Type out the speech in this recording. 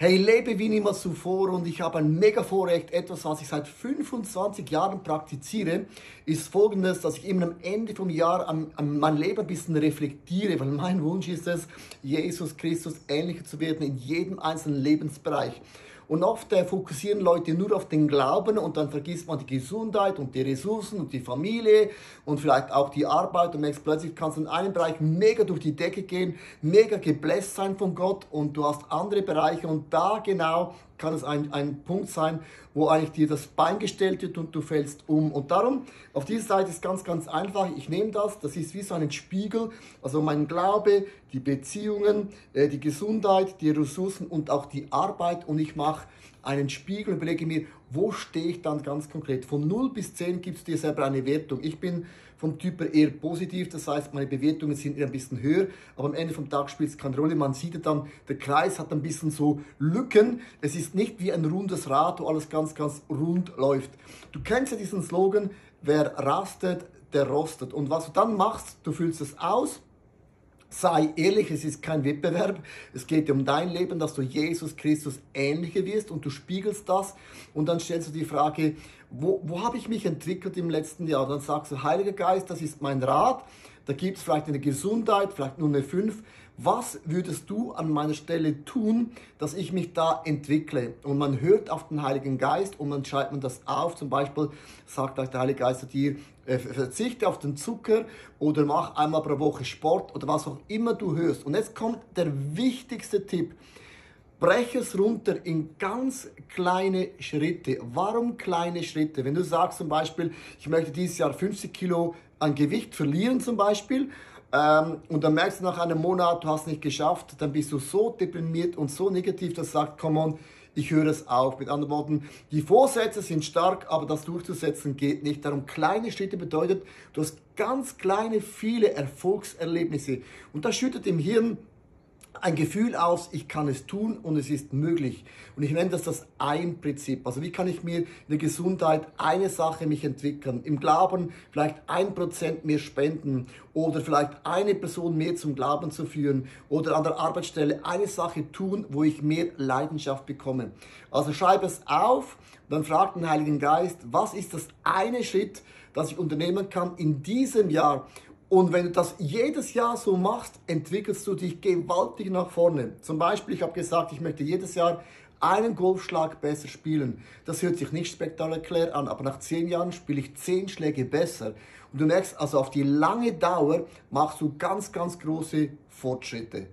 Hey, lebe wie niemals zuvor und ich habe ein mega Vorrecht. Etwas, was ich seit 25 Jahren praktiziere, ist folgendes, dass ich immer am Ende vom Jahr an mein Leben ein bisschen reflektiere, weil mein Wunsch ist es, Jesus Christus ähnlicher zu werden in jedem einzelnen Lebensbereich. Und oft fokussieren Leute nur auf den Glauben und dann vergisst man die Gesundheit und die Ressourcen und die Familie und vielleicht auch die Arbeit und merkst plötzlich, kannst du in einem Bereich mega durch die Decke gehen, mega gebläst sein von Gott und du hast andere Bereiche und da genau kann es ein Punkt sein, wo eigentlich dir das Bein gestellt wird und du fällst um. Und darum, auf dieser Seite ist ganz, ganz einfach. Ich nehme das ist wie so ein Spiegel, also mein Glaube, die Beziehungen, die Gesundheit, die Ressourcen und auch die Arbeit und ich mache einen Spiegel und überlege mir, wo stehe ich dann ganz konkret. Von 0 bis 10 gibst du dir selber eine Wertung. Ich bin vom Typ eher positiv, das heißt, meine Bewertungen sind eher ein bisschen höher, aber am Ende vom Tag spielt es keine Rolle. Man sieht ja dann, der Kreis hat ein bisschen so Lücken. Es ist nicht wie ein rundes Rad, wo alles ganz, ganz rund läuft. Du kennst ja diesen Slogan, wer rastet, der rostet. Und was du dann machst, du füllst es aus. Sei ehrlich, es ist kein Wettbewerb. Es geht um dein Leben, dass du Jesus Christus ähnlicher wirst und du spiegelst das und dann stellst du die Frage, wo habe ich mich entwickelt im letzten Jahr? Dann sagst du, Heiliger Geist, das ist mein Rat. Da gibt es vielleicht eine Gesundheit, vielleicht nur eine 5. Was würdest du an meiner Stelle tun, dass ich mich da entwickle? Und man hört auf den Heiligen Geist und dann schreibt man das auf. Zum Beispiel sagt der Heilige Geist zu dir, verzichte auf den Zucker oder mach einmal pro Woche Sport oder was auch immer du hörst. Und jetzt kommt der wichtigste Tipp. Breche es runter in ganz kleine Schritte. Warum kleine Schritte? Wenn du sagst zum Beispiel, ich möchte dieses Jahr 50 Kilo an Gewicht verlieren zum Beispiel, und dann merkst du nach einem Monat, du hast es nicht geschafft, dann bist du so deprimiert und so negativ, dass du sagst, come on, ich höre es auf. Mit anderen Worten, die Vorsätze sind stark, aber das durchzusetzen geht nicht. Darum kleine Schritte bedeutet, du hast ganz kleine, viele Erfolgserlebnisse. Und das schüttet im Hirn ein Gefühl aus, ich kann es tun und es ist möglich. Und ich nenne das Ein-Prinzip. Also wie kann ich mir in der Gesundheit eine Sache mich entwickeln? Im Glauben vielleicht 1% mehr spenden oder vielleicht eine Person mehr zum Glauben zu führen oder an der Arbeitsstelle eine Sache tun, wo ich mehr Leidenschaft bekomme. Also schreibe es auf, dann frag den Heiligen Geist, was ist das eine Schritt, das ich unternehmen kann in diesem Jahr? Und wenn du das jedes Jahr so machst, entwickelst du dich gewaltig nach vorne. Zum Beispiel, ich habe gesagt, ich möchte jedes Jahr einen Golfschlag besser spielen. Das hört sich nicht spektakulär an, aber nach 10 Jahren spiele ich 10 Schläge besser. Und du merkst, also auf die lange Dauer machst du ganz, ganz große Fortschritte.